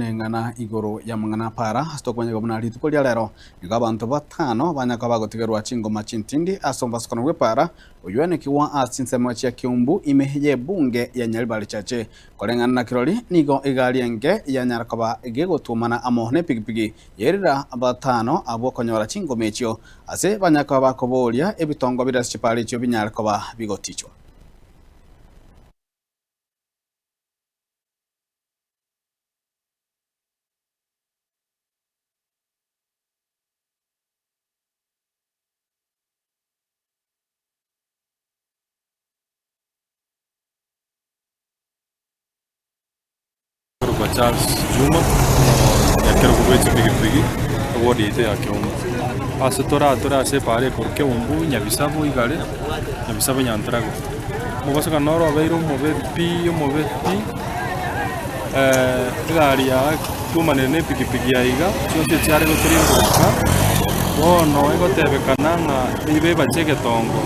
Neng'ana igoro y'amang'ana a para, ase tokomanya buna rituko ria rero nigo abanto batano banya koba bagotigerwa chingoma chintindi ase omobasokano bw'epara oyuanekigwa ase chinsemo chia Kiumbu ime y'ebunge ya Nyaribari Chache. Koreng'ana na kirori nigo egari enke yanyara koba gegotuomana amo nepigipigi yairera batano abwo konyora chingoma echio ase banya koba bakoboria ebitongo bire ase chipara echio binyare koba bigotichwa. Korokwa Charles Juma, omonyakerogo bwe chipigipigi, eward yaito ya Keumbu. Ase toratore ase epaara ekorwa Keumbu, Nyabisabo, Igare, Nyabisabo Nyanturago. Omobasokano noro obeire omobe pi omobe pi. Egari yatuomanire na epikipiki ya iga, chionsi echiare gotirimboka, bono egotebekana ng'a nigo ebache egetongo,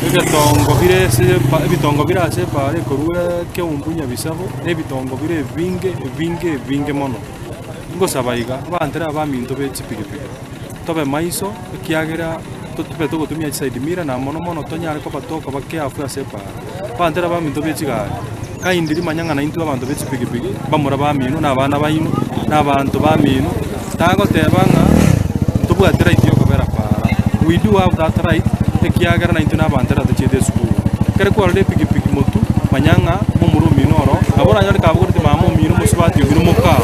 egetongo bire ase epa ebitongo bire ase epaara ekorwa Keumbu Nyabisabo, na ebitongo bire ebinge ebinge ebinge mono. Ngosaba iga, abanto ere abaminto be chipikipiki, tobe maiso ekiagera tobe togotumia chiside mirror na mono mono tonyare koba tokoba careful ase epaara. Abanto ere abaminto be chigari, kindly manya ng'a naintwe abanto be chipikipiki, mbamura bamino na abana baino, na abanto bamino, tagoteba ng'a ntobwate right ya okobera paara, we do have that right ekiagera naintwe na abanto ere tochiete esukuru. Ekero kwarora epikipiki motwe, manya ng'a momura omino oro, nabo oranyore kabogoretie mama omino mosubati omino mokao.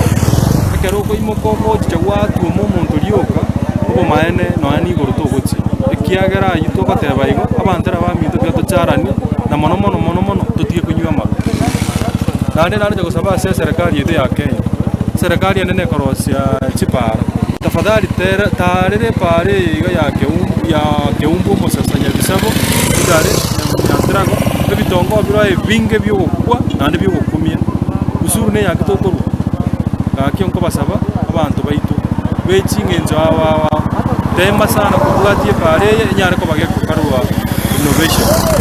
Ekero okoimoka ogochicha gwatuoma omonto rioka, obomaene nonya nigoro togochia, ekiagera ayio togoteba igo, abanto ere abaminto tiga tocharanie, na mono mono mono mono totige konywa amarwa. Naende naroche gosaba ase eserekari yaito ya Kenya, eserekari ende nekorosia chipaara, tafadhali tere taarera epaara eye iga ya Keumbu ya Keumbu omosasa Nyabisabo, Igare, Nyantirago, ebitongo bire ebinge biogokwa naende biogokumia, usuru neyaki tokorwa. Gaki nkobasaba abanto baito be ching'encho ao ao ao, tema sana kobwatia epaara eye enyare koba gegokarwa renovation.